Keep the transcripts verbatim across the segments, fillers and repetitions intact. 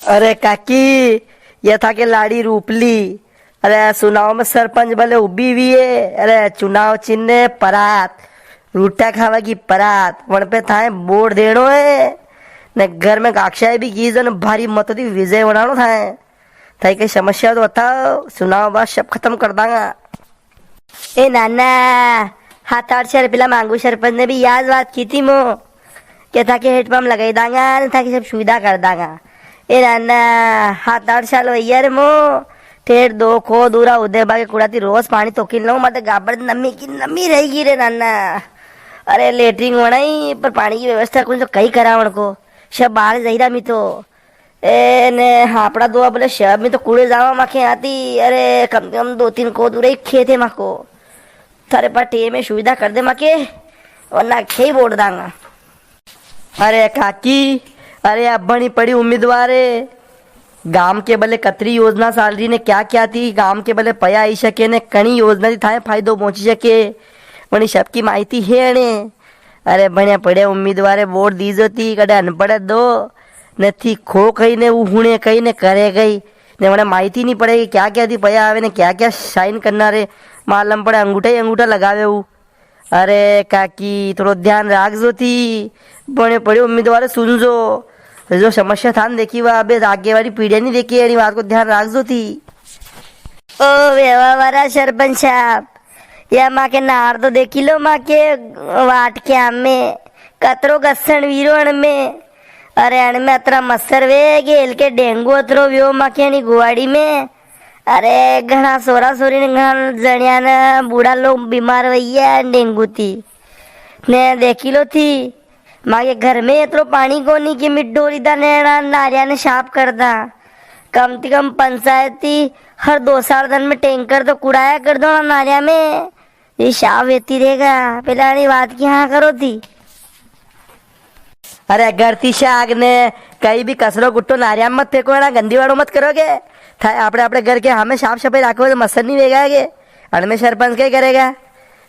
अरे काकी, ये थाके लाड़ी रूपली। अरे चुनाव में सरपंच बले उबी हुई है। अरे चुनाव चिन्ह है परात, रूटा खावा की परात, वण पे थाए वोट देणो है। ने घर में काकशाई भी कीजो ने भारी मत थी विजय बनाणो थाए। थाई कई समस्या हो तो बताओ, चुनाव बाद सब खत्म कर दांगा। ए नाना, हात आठ साल पेला मांगू सरपंच ने भी याज बात की थी मो, के थाके हेडपंप लगाई दांगा, ने थाकी सब सुविधा कर दांगा। ए नाना, हात आठ साल वैया रे मो, ठेठ दो खो दूरा उदय बा के कुड़ा थी रोज पाणी तोकी लऊं, माते गाबड़ नमी की नमी रही गी रे नाना। अरे लेटरिन वणाई, पर पाणी की व्यवस्था कुछ तो कई करावण को, सब बाहर जईरा मी तो। ए ने हापड़ा धोवा बोले, शहर में तो कूड़े जावा माखे आती। अरे कम से कम दो तीन कोस दूर ही खेत है माको। थारे पा टेम में सुविधा कर दे माके, वरना खे ही वोट दांगा। अरे काकी, अरे अब भणी पड़ी उम्मीदवार है। गाम के बले कतरी योजना चाल री ने क्या क्या थी, गाम के बले पया आई सके ने कणी योजना थी थाए फायदो पहुंची सके, वणी सबकी माहिती है ने। अरे भण्या पढ़्या उम्मीदवार है, वोट दीजो ती, कदे अनपढ़ है दो, ने थी खो कई ने, ऊ हुणे कई ने, करे कई ने, वणे माहिती नी पड़े कि क्या क्या थी पया आवे ने, क्या क्या साइन करना रे, मालूम पड़े, अंगूठा ही अंगूठा लगावे ऊ। अरे काकी, थोड़ो ध्यान राखजो थी, भण्या पढ़्या उम्मीदवार सुनजो, जो समस्या थान देखी वा, अबे आगे वाली पीढ़िया नी देखी, एनी बात को ध्यान राखजो थी। ओ वेवा वाला सरपंच साहब, या माके नार तो देखी लो, माके वाट के आमे कतरो घसण वीरो अणमे। अरे अणमे अतरा मच्छर वे गेल के डेंगू अतरो व्यो माके अणी गुवाड़ी में। अरे घणा सोरा सोरी ने घणा जणिया ने बूढ़ा लोग बीमार वई है डेंगू थी। ने देखी लो थी, मारे घर में इतरो पाणी कोनी कि मैं ढोरी दा ने अणा नारिया ने साफ कर दा। कम ती कम पंचायती हर दो चार दन में टैंकर तो कुड़ाया कर दो ना नारिया में। ये साफ वेती रेगा, पेला अणी बात की हाँ करो थी। अरे घर ती शाग ने कई भी कसरो गुट्टो नारिया में मत फेंको, अणा गंदी वाड़ो मत करोगे। था, आपणे, आपणे घर के हामे साफ सफाई राखो तो मच्छर नी वेगा के। अणमे सरपंच कई करेगा?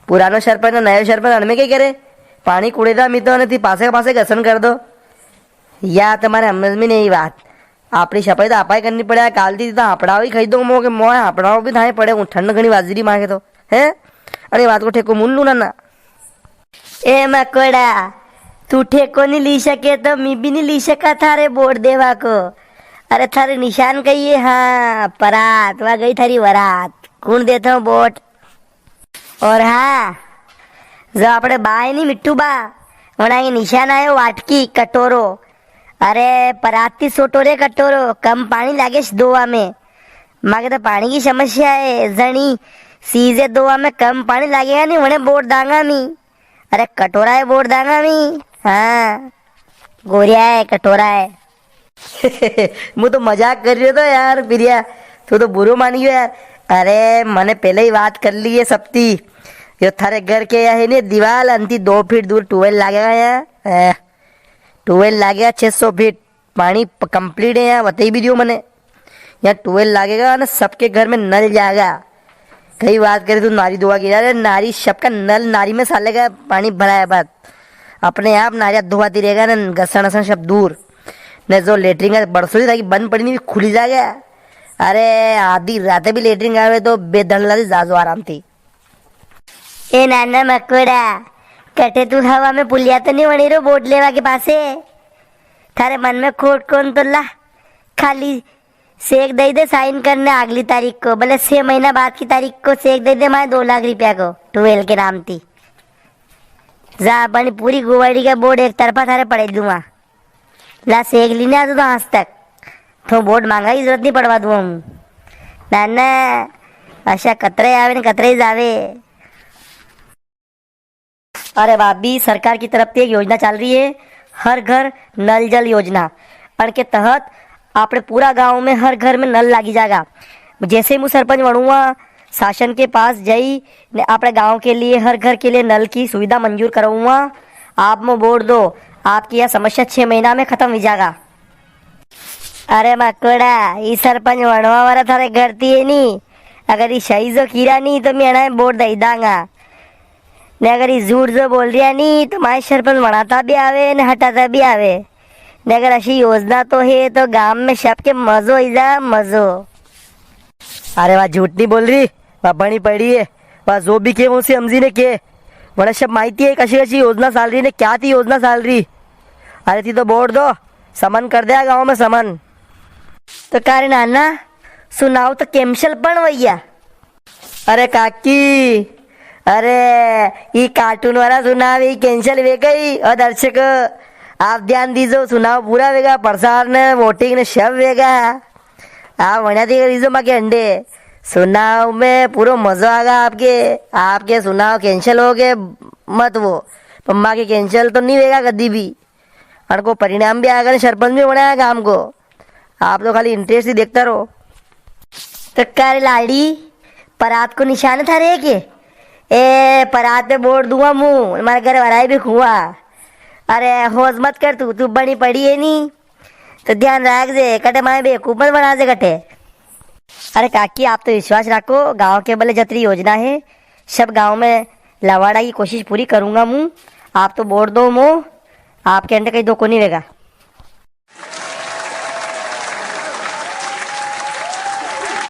पुरानो सरपंच ने नयो सरपंच अणमे कई करे? पाणी कुड़े दा मी तो ने थी पासे पासे घसण कर दो। या तमारे समझ में नी बात। आपणी सफाई तो आपाई करनी पड़े, काल ती तो हापड़ाओ ही खाई दो मो के मोए हापड़ाओ भी थाए पड़े, हूँ ठंड घणी वाजी री मांगे तो, हैं? अरे बात को ठेको मुन लू ना ना। ए मकोड़ा, तू ठेको नी ली सके तो मी भी नी ली सका थारे वोट देवा को। अरे थारे निशान कई है? हाँ, परात, वा गई थारी वरात। कुण देता हूँ वोट? और हाँ, जो आपणे बा है नी मिट्टू बा, वणा के निशान आयो वाटकी, कटोरो। अरे पराती सोटो रे कटोरो, कम पाणी लागे स दोवा में। माके तो पाणी की समस्या है, जणी सीजे दोवा में कम पाणी लागेगा नी, वणे वोट दांगा मी। अरे कटोरा है वोट दांगा मी। हाँ, गोरिया है, कटोरा है। मु तो मजाक कर रियो थो यार, प्रिया, तू तो बुरो मान गयो यार। अरे, मने पेला ही बात कर ली है सबती। यो थारे घर के या है नी दीवाल, अंती दो फीट दूर ट्यूबवेल लागेगा या। ए, ट्यूबवेल लागेगा छह सौ फीट, पाणी प-, complete है या, बताई भी दियो मने। या ट्यूबवेल लागेगा ना, सबके घर में नल जाएगा। कई बात करे तू नारी धोवा की, अरे नारी सबका नल नारी में सालेगा, पाणी भराया बाद। अपने आप नारिया धोवाती रेगा ना, घसण असण सब दूर। ने जो लेटरिन का बरसों ही था कि बंद पड़ी नी, खुली जाएगा। अरे आधी राते भी लेटरिन आवे तो बेधड़ला ती जाजो आराम थी। ए नाना मकोड़ा, कटे तू हवा में पुलिया तो नी वणी रो वोट लेवा के पासे? थारे मन में खोट कोन तो ला, खाली सेक दई दे साइन करने अगली तारीख को, भले छह महीना बाद की तारीख को सेक दई दे, मारे दो लाख रुपया को ट्यूबवेल के नाम थी। जा अपनी पूरी गुवाड़ी का वोट एक तरफा थारे पड़े दूंगा। ला सेक लीने आ तो आज तक तो वोट मांगा की जरूरत नी पड़वा दूंगा हूँ। ना ना, अशा कतरे आवे ने कतरे ही जावे। अरे भाभी, सरकार की तरफ से एक योजना चल रही है, हर घर नल जल योजना। अणके तहत आपणे पूरा गांव में हर घर में नल लागी जागा। जैसे ही मु सरपंच वणुआ, शासन के पास जाई ने आपणे गांव के लिए, हर घर के लिए नल की सुविधा मंजूर करवाऊंगा। आप में वोट दो, आपकी यह समस्या छह महीना में खत्म हो जाएगा। अरे मकोड़ा, ई सरपंच वणवा वाला थारे घर ती है नी, अगर ई सही जो कीरा नी तो मैं अणाए वोट दई दांगा। ने अगर ई झूठ जो बोल रिया नी, तो माय सरपंच वणाता भी आवे, ने हटाता भी आवे। ने अगर अशी योजना तो है, तो गांव में सबके मजो ही जा, मजो। अरे, वा झूठ नी बोल री, वा भणी पड़ी है, वा जो भी के, उसे समझी ने के। वणे सब माहिती है, कशी कशी योजना चाल री ने, क्या थी योजना चाल री। अरे, थी तो वोट दो, समन कर दे गांव में समन। तो का रे नाना, सुनाव तो cancel पण वैया। अरे काकी, अरे, ई cartoon वाला सुनाव, ई cancel वे गई। और दर्शक, आप ध्यान दीजो, सुनाव पूरा वेगा, प्रसार ने, voting ने, सब वेगा। आप वणिया ती दीजो माके अंडे। सुनाव में पूरो मजो आगा आपके। आपके सुनाव cancel हो गए, मत वो, पर माके cancel तो नी वेगा कदी भी। अणको परिणाम भी आगा ने सरपंच भी बनाया गांव को। आप तो खाली interest ही देखता रहो। तो का रे लाड़ी, परात को निशान था रे के? ए, परात पे वोट दूंगा मूं, मारे घर वाला भी खुआ। अरे, होश मत कर तू, तू बनी पड़ी है नी, तो ध्यान रख जे, कटे माए बेवकूफ मत बना जे कटे। अरे काकी, आप तो विश्वास रखो, गांव के बले जतरी योजना है, सब गांव में लवाड़ा की कोशिश पूरी करूंगा मूं। आप तो वोट दो मो, आपके अंडे कहीं धोखो नी वेगा।